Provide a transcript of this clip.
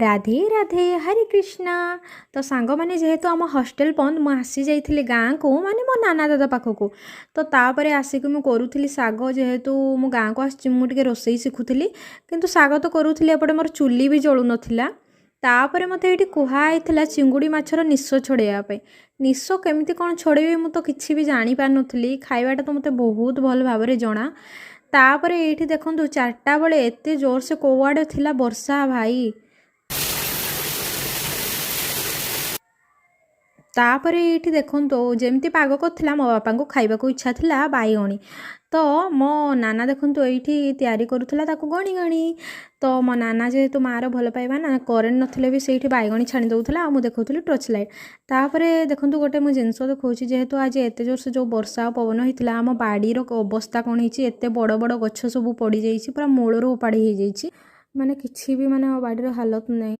ରାଧେ ରାଧେ, ହରେ କୃଷ୍ଣା। ତ ସାଙ୍ଗମାନେ, ଯେହେତୁ ଆମ ହଷ୍ଟେଲ ବନ୍ଦ, ମୁଁ ଆସିଯାଇଥିଲି ଗାଁକୁ, ମାନେ ମୋ ନାନା ଦାଦା ପାଖକୁ। ତ ତାପରେ ଆସିକି ମୁଁ କରୁଥିଲି ଶାଗ। ଯେହେତୁ ମୁଁ ଗାଁକୁ ଆସିଛି, ମୁଁ ଟିକେ ରୋଷେଇ ଶିଖୁଥିଲି। କିନ୍ତୁ ଶାଗ ତ କରୁଥିଲି, ଏପଟେ ମୋର ଚୁଲି ବି ଜଳୁନଥିଲା। ତାପରେ ମୋତେ ଏଇଠି କୁହା ହେଇଥିଲା ଚିଙ୍ଗୁଡ଼ି ମାଛର ନିଶ ଛଡ଼େଇବା ପାଇଁ। ନିଶ କେମିତି କ'ଣ ଛଡ଼େଇବି, ମୁଁ ତ କିଛି ବି ଜାଣିପାରୁନଥିଲି। ଖାଇବାଟା ତ ମୋତେ ବହୁତ ଭଲ ଭାବରେ ଜଣା। ତାପରେ ଏଇଠି ଦେଖନ୍ତୁ, 4ଟା ବେଳେ ଏତେ ଜୋରସେ କୋଉଆଡ଼େ ଥିଲା ବର୍ଷା ଭାଇ। ତାପରେ ଏଇଠି ଦେଖନ୍ତୁ, ଯେମିତି ପାଗ କରିଥିଲା, ମୋ ବାପାଙ୍କୁ ଖାଇବାକୁ ଇଚ୍ଛା ଥିଲା ବାଇଗଣୀ। ତ ମୋ ନାନା ଦେଖନ୍ତୁ ଏଇଠି ତିଆରି କରୁଥିଲା ତାକୁ ଗଣି ଗଣି। ତ ମୋ ନାନା ଯେହେତୁ ମାଆର ଭଲ ପାଇବା ନା, କରେଣ୍ଟ ନଥିଲେ ବି ସେଇଠି ବାଇଗଣୀ ଛାଣି ଦେଉଥିଲା, ଆଉ ମୁଁ ଦେଖାଉଥିଲି ଟର୍ଚ୍ଚ ଲାଇଟ୍। ତାପରେ ଦେଖନ୍ତୁ, ଗୋଟେ ମୁଁ ଜିନିଷ ଦେଖାଉଛି। ଯେହେତୁ ଆଜି ଏତେ ଜୋରସେ ଯେଉଁ ବର୍ଷା ଆଉ ପବନ ହେଇଥିଲା, ଆମ ବାଡ଼ିର ଅବସ୍ଥା କ'ଣ ହେଇଛି। ଏତେ ବଡ଼ ବଡ଼ ଗଛ ସବୁ ପଡ଼ିଯାଇଛି, ପୁରା ମୂଳରୁ ଉପାଡ଼ି ହେଇଯାଇଛି। ମାନେ କିଛି ବି ମାନେ ବାଡ଼ିର ହାଲତ ନାହିଁ।